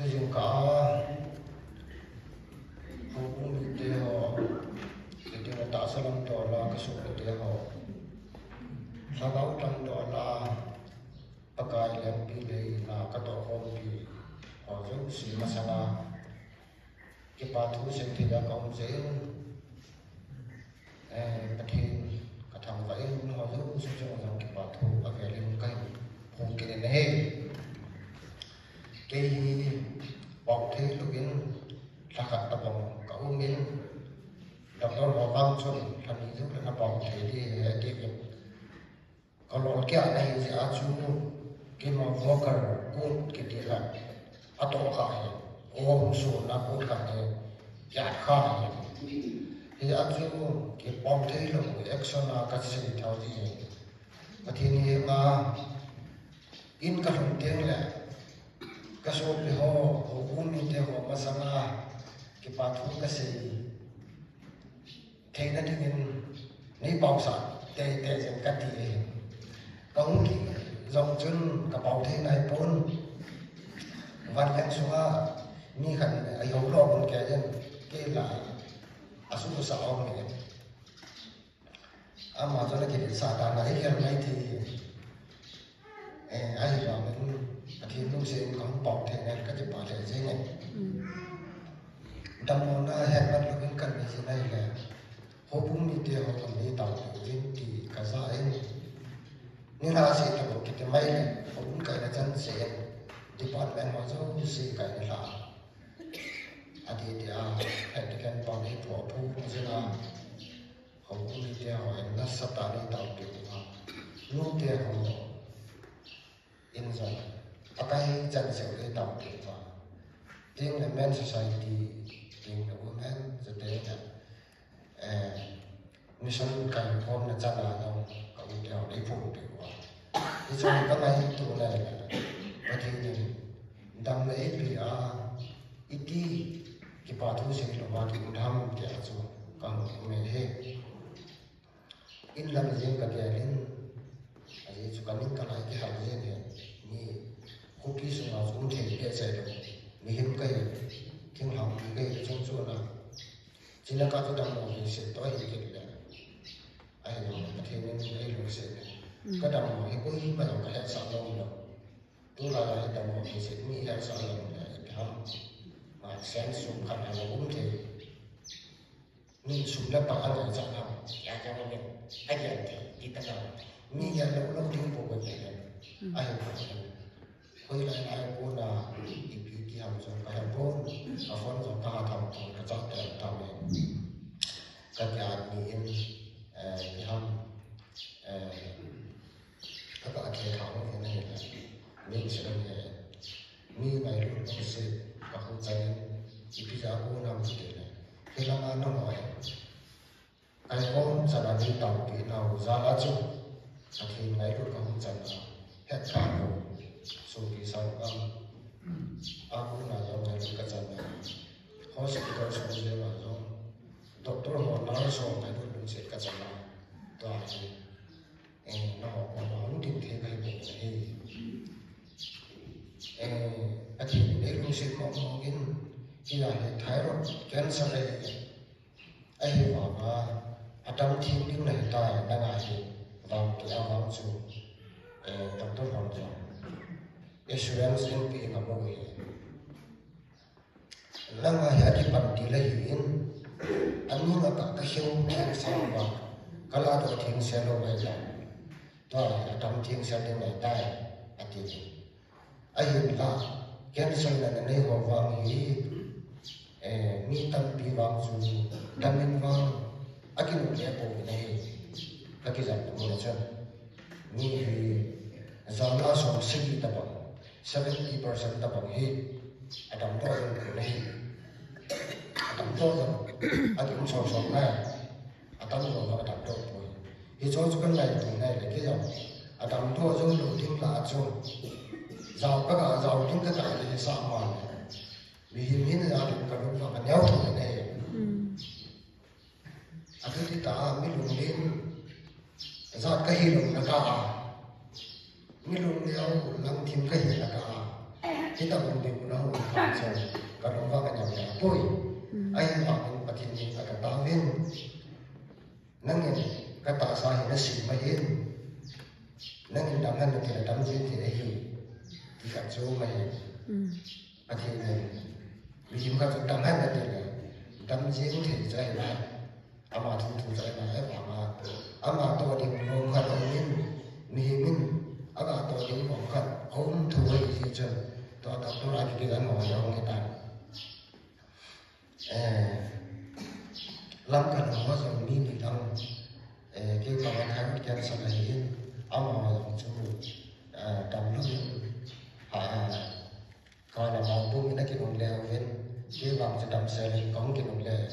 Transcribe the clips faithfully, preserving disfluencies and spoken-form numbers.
Jingkah a, houbung mite ho, kiti na tahsa lam toh la, ka sopi te ho, lhagao lam toh la, Pakai lempi le na ka tohkhompi ho jouse masanga, kipa thu seithei a ka um jeh in, eh, Pathen ka thangvah in, nangho jouse chunga jong kipa thu avel in ka hin phong kit in ahi. Kei hi pao thei louvin lha khat tabang ka um in, doctor ho vang chun lha ni jou le na pao thei ding ahi ati in, ka lolkeh na hi jeh a chu, keima walker, cot kiti khat atoh kha hi, o hung suna cot khat hi, kiat kha hi. Hijeh a chu, kipao thei lou, action a ka sei thou ding ahi. Pathen hi ma, in ka lhung teng le, ka sopi ho, houbung mite ho masanga, kipa thu ka sei theina dingin, nei paosah teitei jeng kati ahi. Ka hung kit jong chun ka pao thei nai pon. Vanleng sunga mi khat in eihou lou bou kei jeng, kei la asuhsah aum e. Ama chun akiletsah dan a, igel mai thei. Eh, ahivangin, Pathen lungset in kahung pao thei nai, ka kipah lheh jeng e. Mm. Damlouna hetman louvin kan nei jing nai le, houbung mite ho kan nei tao uvin ti ka ja in. Ni la se ta lo kiti mai le, houbung kaina chan se in, department ho jouse kaina la. Ati tia, het ken pao nei pho pho jing a. Houbung mite ho in nasatah nei taopeh uva, nute ho in jong akai chan cheh u nei taopeh uva, tin le Men Society, tin le Women, chuteng le, eh, mission kaikhomna chan a jong ka u te ho nei phong peh uva. Hichu ka ngaito nai le, Pathen in damna eipeh a, iti kipa thu sei louva ki um ham tia chu ka um e. In lam jeng ka gel in, ajeh chu ka ning ka lai kihal jeng e. Mi khopi sunga chu um thei behseh lou, mihem ka hi, thinglhang mi ka hi, chung chuna china ka chu dammo hi se toh ahi kit le, ahi lou, Pathen in eilungset in, mm, ka dammo hi koima jong ka hetsah nom lou. Tulai a hi dammo hi se mi hetsah lou le, ipi ham, ma sen sum khat a um thei. Mi sum le pai angaichat ham, tia jong min agel thei, ti ta jong. Mi gel lou lou ding bou ka gel e. Mm. Ahi phat in, hoilai lai a kona, ipi ti ham jong ka he pon, a phone jong ka ha tham pon, ka chate tham e. Ka gel ni in, eh, ipi ham, eh, Ka, ka khe kha hung hin ahi le, mi se dang he, mi ngailut lungset ka hung chan in, ipi jeh a kona um ti le, hilanga nangho hi kaikhom chan a nei taopeh nau jal a chu, Pathen ngailut ka hung chan a, het kha lou, sopi sangam a kona jong ngailut ka chan a, hospital sung jeng a jong, doctor ho, nurse ho ngailut lungset ka chan a, tua hi. Eh, nangho koma hung ding thei kahi bou ahi. Eh, Pathen in eilungset mong mong in, tia hi thyroid cancer ahi, ahivanga, atam theng ding nahitai, nanga hi, vang ti a vang chu, eh, doctor hon jong assurance in pe ngam u ahi. Nanga hi akipan til ahin, aning a ka, ka kheu theng sa uva, ka lahdoh theng se lou ahi jeh in. Tua hi atam theng se ding ahitai, ati. Ahinla, cancer natna nei ho vang hi, eh, mi tampi vang chu, dam in vang, akimu le pou in ahi, ka kijam pu na chun. Mi hi, jana som sagi tabang, seventy percent tabang hi, adamdoh jong pon ahi. Adamdoh jong, akium som som nai. Adamdoh jong adamdoh poi. Hichu chu ka ngaito nai le kei jong. Adamdoh jong lou ding lah a chu. Jao ka ga, jao ding ka ga le sa ma le. Mihem hin ja ding ka lung ka neo thei nai. Hmm. Ati ti ta, mi lunglen jat kahi lou na ka a. Mi lungneo langthim kahi na ka a. Hitabang ding u nahung um phat chu, kalung uva kanyam le apoi. Ahivangin Pathen in akataovin. Nangin katahsa hi nasem ahin. Nangin damhen nati le dam jeng thei ahi. Ti khat chu ahi. Pathen in mihem khat chu damhen nati le dam jeng thei chu ahi. Ama thuthu chu ahi, ahivanga ama toh ding nom khat aumin, mihem in aga toh ding nom khat aum thou ahi jeh chun, tua doctor a kikilah a hung hitan. Eh, Lamka lang ho jong mi ni lang, eh, kei pa thyroid cancer ahin, ama jong chu, eh, damlou in, ha, ha, Kala vang pum in akinungle uvin, kei vang chu damsel in kahung kinungle.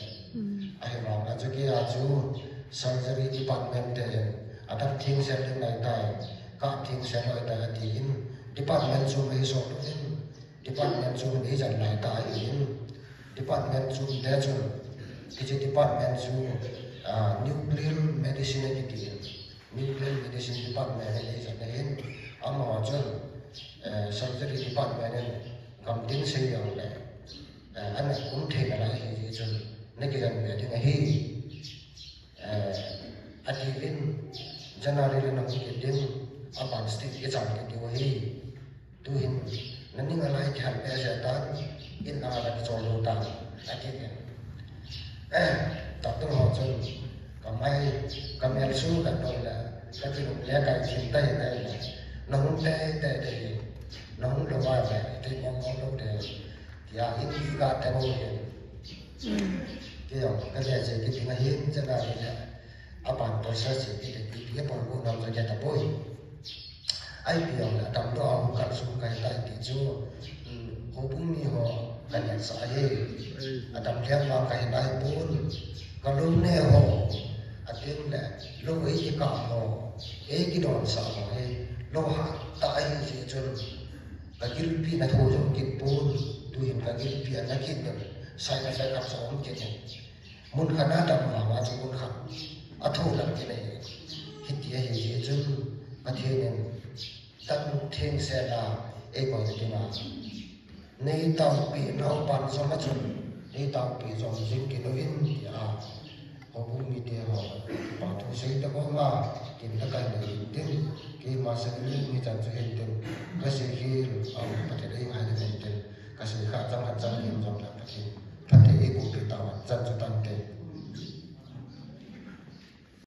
Ahivanga chu kei a chu surgery department te in, adap thengsel ding ahitai, kap thengsel lou ahitai atin, department chu ahi sot uvin, department chu ahi jan lai ta ahin, department chu le chun, hiche department chu, ah, nuclear medicine akiti. Nuclear medicine department ahi jeh in, amaho chun, eh, surgery department in gamtin sei jongle, eh, ana um thei nalai ahi jeh chun, nakijen be ding ahi, eh, atiuvin, January le nahung kit ding, aban stage ichan kit diu ahi. Tuhin, naning alai khan behseh tan, in a la kichol lou tan, ati uvin. Eh, doctor ho chun, kamai, kamel su kadong le, kakinungle kaithim tai tai le, nahung tei tei tei, nahung lou va le, tei mong mong lou tei, tia in i ka tei mong le. Kei jong, kaje je kiti ahin, January le, aban process je kiti, kiti, apon bu nam jo kei tapoi. Ipi jongle damdoh a hung kal sung kahitai ti chu, um, houbung mi ho kahet sah ahi. Adam lheh vang kahi nai pon. Kalou ne ho, atengle lou eikikap ho, eikidonsah ho hi lou hattah ahi jeh chun, kagilpi na thu jong kit pon. Tuhin kagilpi ana kit in, side effect khat jong um kit in. Mun khat a dam vanga chu mun khat a thoh lang kinei. Hiti ahi jeh chun Pathen in dam thengsel a eikoi na dinga, nei taopi nau pan jong a chun, nei taopi jong jing kit uvin tia, houbung mite ho, pa thu sei ta koma, tin ta kai na in tin, keima sei ni ni chan chu hin tin, kasei hi, um, Pathen ei ngai na hin tin, kasei kha chang khat chang hin jong la Pathen. Phatthei eiboh peh tauhen, chan chu tante.